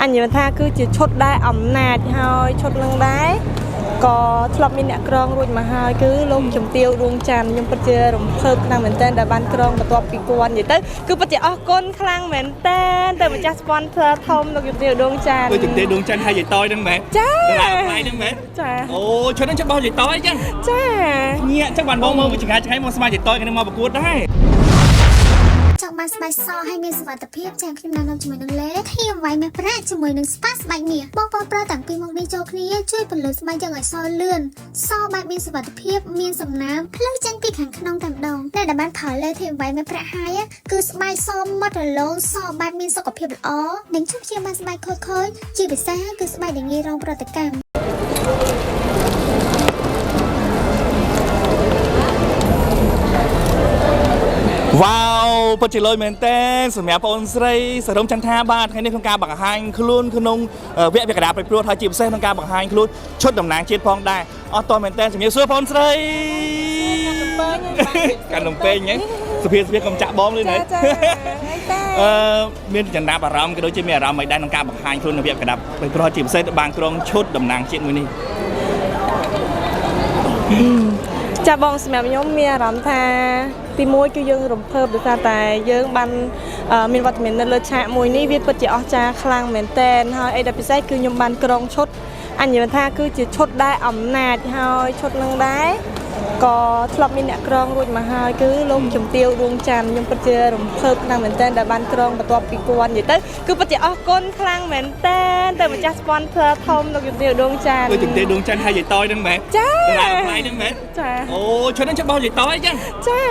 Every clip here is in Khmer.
អញនិយាយថាគឺជាឈុតដែលអំណាចហើយឈុតនឹងដែរក៏ធ្លាប់មានអ្នកក្រងរួចមកហើយគឺលោកជំទាវដួងច័ន្ទខ្ញុំពិតជារំភើបខ្លាំងមែនទែនដែលបានក្រងបន្ទាប់ពីគាត់និយាយទៅគឺពិតជាអរគុណខ្លាំងមែនទែនទៅម្ចាស់ sponsor ធំលោកជំទាវដួងច័ន្ទ ដូចជំទាវដួងច័ន្ទហើយយាយតយហ្នឹងមែន ចា តារាថ្លៃហ្នឹងមែន ចា អូឈុតហ្នឹងឈុតរបស់យាយតយអញ្ចឹង ចា ញាក់អញ្ចឹងបានបងមើលវិចង្ហាចង្ហៃមកស្មានយាយតយគ្នាមកប្រកួតដែរ ចង់បានស្បែកសហើយមានសុវត្ថិភាពចាខ្ញុំណែនាំជាមួយនឹងលេធៀមវ៉ៃមាសប្រាក់ជាមួយនឹងស្ប៉ាស្បែកមាសបងប្អូនប្រើទាំងពីរមុខនេះចូលគ្នាជួយពន្លឺស្បែកយើងឲ្យសលឿនសបែបមានសុវត្ថិភាពមានសំណើមភ្លឺចេញពីខាងក្នុងតែម្ដងអ្នកដែលបានប្រើលេធៀមវ៉ៃមាសប្រាក់ហើយគឺស្បែកសម៉ត់រលោងសបែបមានសុខភាពល្អនិងជប់ជាបានស្បែកខូចខូចជាពិសេសគឺស្បែកដែលងាយរងប្រតិកម្ម វ៉ាវពិតជាលយមែនតើសម្រាប់បងអូនស្រីសរំចន្ទថាបាទថ្ងៃនេះក្នុងការបង្ហាញខ្លួនក្នុងវគ្គវគ្គកដាប្រព្រឹត្តហើយជាពិសេសក្នុងការបង្ហាញខ្លួនឈុតតំណាងជាតិផងដែរអត់តមែនតើជំរាបសួរបងអូនស្រីកាន់លំពេញហ៎សុភាសុភាកុំចាក់បងលឿន ចា ហ៎ ចាហើយតា អឺមានចំណាប់អារម្មណ៍ក៏ដូចជាមានអារម្មណ៍មិនដែរក្នុងការបង្ហាញខ្លួននៅវគ្គកដាប្រព្រឹត្តជាពិសេសបានក្រុងឈុតតំណាងជាតិមួយនេះ ចាបងសម្រាប់ខ្ញុំមានអារម្មណ៍ថាទីមួយគឺយើងរំភើបដោយសារតែយើងបានមានវត្តមាននៅលើឆាកមួយនេះវាពិតជាអស្ចារ្យខ្លាំងមែនទែនហើយអីដែលពិសេសគឺខ្ញុំបានក្រងឈុតអញនិយាយថាគឺជាឈុតដែលអំណាចហើយឈុតនឹងដែរក៏ធ្លាប់មានអ្នកក្រងរួចមកហើយគឺលោកជំទាវដួងច័ន្ទខ្ញុំពិតជារំភើបខ្លាំងមែនទែនដែលបានក្រងបន្ទាប់ពីគាត់និយាយទៅគឺពិតជាអរគុណខ្លាំងមែនទែនទៅម្ចាស់ sponsor ធំលោកជំទាវដួងច័ន្ទ ដូចជំទាវដួងច័ន្ទហើយយាយតយហ្នឹងមែន ចា តារាថ្លៃហ្នឹងមែន ចា អូឈុតហ្នឹងឈុតរបស់យាយតយអញ្ចឹង ចា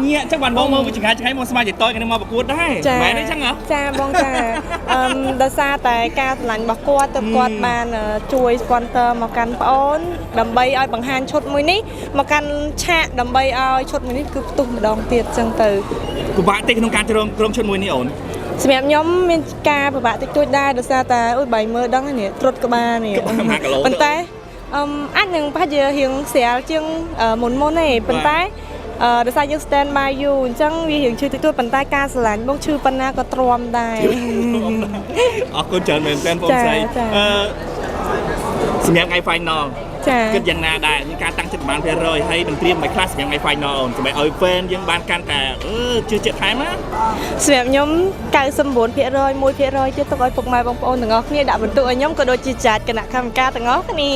ញាក់ចឹងបានបងមើលវិចង្ហាចង្ហៃមកស្មានយាយតយគ្នាមកប្រកួតដែរ ចា មែនទេចឹងហ៎ ចាបងចាអឹមដោយសារតែការស្រឡាញ់របស់គាត់ទៅគាត់បានជួយ sponsor មកកាន់ប្អូនដើម្បីឲ្យបង្ហាញឈុតមួយនេះមកកាន់ឆាកដើម្បីឲ្យឈុតមួយនេះគឺផ្ទុះម្ដងទៀតចឹងទៅ ពិបាកតិចក្នុងការក្រុងឈុតមួយនេះអូន សម្រាប់ខ្ញុំមានការពិបាកតិចតួចដែរដោយសារតែអូយបាយមើលដឹងហើយនេះត្រុតក្បាលនេះ ក្បាល1គីឡូ ប៉ុន្តែអឹមអាចនឹងប្រហែលជារៀងស្រាលជាងមុនមុនទេប៉ុន្តែអឺដោយសារយើង stand by you អញ្ចឹងវារៀងឈឺតិចតួចប៉ុន្តែការស្រឡាញ់បងឈឺប៉ុណ្ណាក៏ទ្រាំដែរ អរគុណច្រើនមែនទែនបងស្រី ចា អឺសម្រាប់ថ្ងៃ final ចា គិតយ៉ាងណាដែរមានការតាំងចិត្តបានភាគរយហើយនឹងត្រៀមឲ្យខ្លះសម្រាប់ថ្ងៃ final អូនសម្រាប់ឲ្យ fan យើងបានកាន់តែអឺជឿជាក់ថែមណា សម្រាប់ខ្ញុំ99% 1%ទៀតទុកឲ្យពុកម៉ែបងប្អូនទាំងអស់គ្នាដាក់បន្ទុកឲ្យខ្ញុំក៏ដូចជាចាត់គណៈកម្មការទាំងអស់គ្នា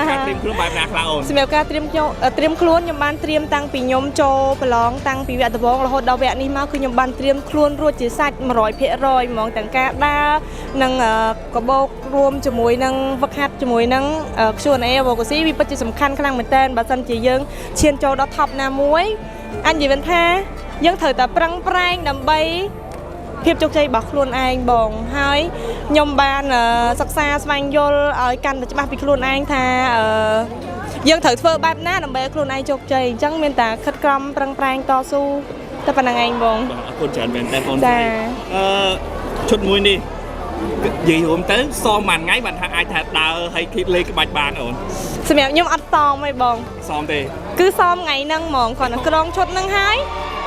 ការត្រៀមខ្លួនបែបណាខ្លះអូន សម្រាប់ការត្រៀមខ្ញុំត្រៀមខ្លួនខ្ញុំបានត្រៀមតាំងពីខ្ញុំចូលប្រឡងតាំងពីវគ្គដំបូងរហូតដល់វគ្គនេះមកគឺខ្ញុំបានត្រៀមខ្លួនរួចជាសាច់100%ហ្មងទាំងការដើរនិងកបោករួមជាមួយនឹងវឹកហាត់ជាមួយនឹងQ&A វកស៊ីវាពិតជាសំខាន់ខ្លាំងមែនតើបើសិនជាយើងឈានចូលដល់ top ណាមួយអញនិយាយថាយើងត្រូវតែប្រឹងប្រែងដើម្បីភាពជោគជ័យរបស់ខ្លួនឯងបងហើយខ្ញុំបានសិក្សាស្វែងយល់ឲ្យកាន់តែច្បាស់ពីខ្លួនឯងថាអឺយើងត្រូវធ្វើបែបណាដើម្បីឲ្យខ្លួនឯងជោគជ័យអញ្ចឹងមានតែខិតខំប្រឹងប្រែងតស៊ូតែប៉ុណ្្នឹងឯងបង បាទអរគុណច្រើនមែនតើបង ចា ស្រីអឺឈុតមួយនេះនិយាយរួមទៅសមមួយថ្ងៃបានថាអាចថាដើរហើយគិតលេខក្បាច់បានអូន សម្រាប់ខ្ញុំអត់សមទេបង សមទេ គឺសមថ្ងៃហ្នឹងហ្មងគ្រាន់តែក្រងឈុតហ្នឹងហើយ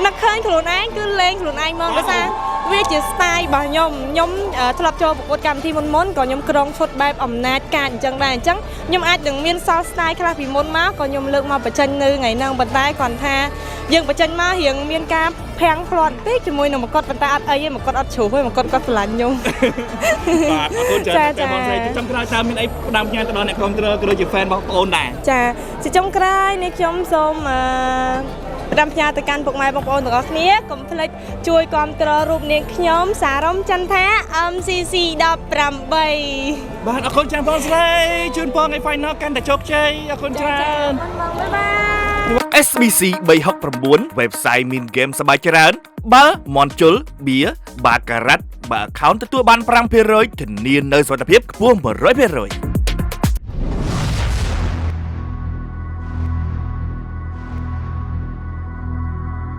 នឹកឃើញខ្លួនឯងគឺលេងខ្លួនឯងហ្មងដោយសារវាជា style របស់ខ្ញុំខ្ញុំធ្លាប់ចូលប្រកួតកម្មវិធីមុនមុនក៏ខ្ញុំក្រងឈុតបែបអំណាចកាចអញ្ចឹងដែរអញ្ចឹងខ្ញុំអាចនឹងមានសល់ style ខ្លះពីមុនមកក៏ខ្ញុំលើកមកបញ្ចេញនៅថ្ងៃហ្នឹងប៉ុន្តែគ្រាន់ថាយើងបញ្ចេញមករៀងមានការភាំងភ្លាត់បន្តិចជាមួយនឹងមកុដប៉ុន្តែអត់អីទេមកុដអត់ជ្រុះទេមកុដគាត់ស្រឡាញ់ខ្ញុំ បាទអរគុណច្រើន ចា មែនតើបងស្រី ចា ចុងក្រោយតើមានអីផ្ដាំផ្ញើទៅដល់អ្នកគ្រប់គ្រងក៏ដូចជា fan របស់បងអូនដែរ ចាជាចុងក្រោយនេះខ្ញុំសូមផ្ដាំផ្ញើទៅកាន់ពុកម៉ែបងប្អូនទាំងអស់គ្នាកុំភ្លេចជួយគាំទ្ររូបនាងខ្ញុំសារ៉ុមចន្ទថា MCC 18 បាទអរគុណច្រើនបងស្រីជូនពរថ្ងៃ final កាន់តែជោគជ័យអរគុណច្រើន បង bye bye SBC 369 website មានហ្គេមសប្បាយច្រើន បើមន់ជុលបៀបាការ៉ាត់បើ account ទទួលបាន5%ធានានៅសុវត្ថិភាពខ្ពស់100%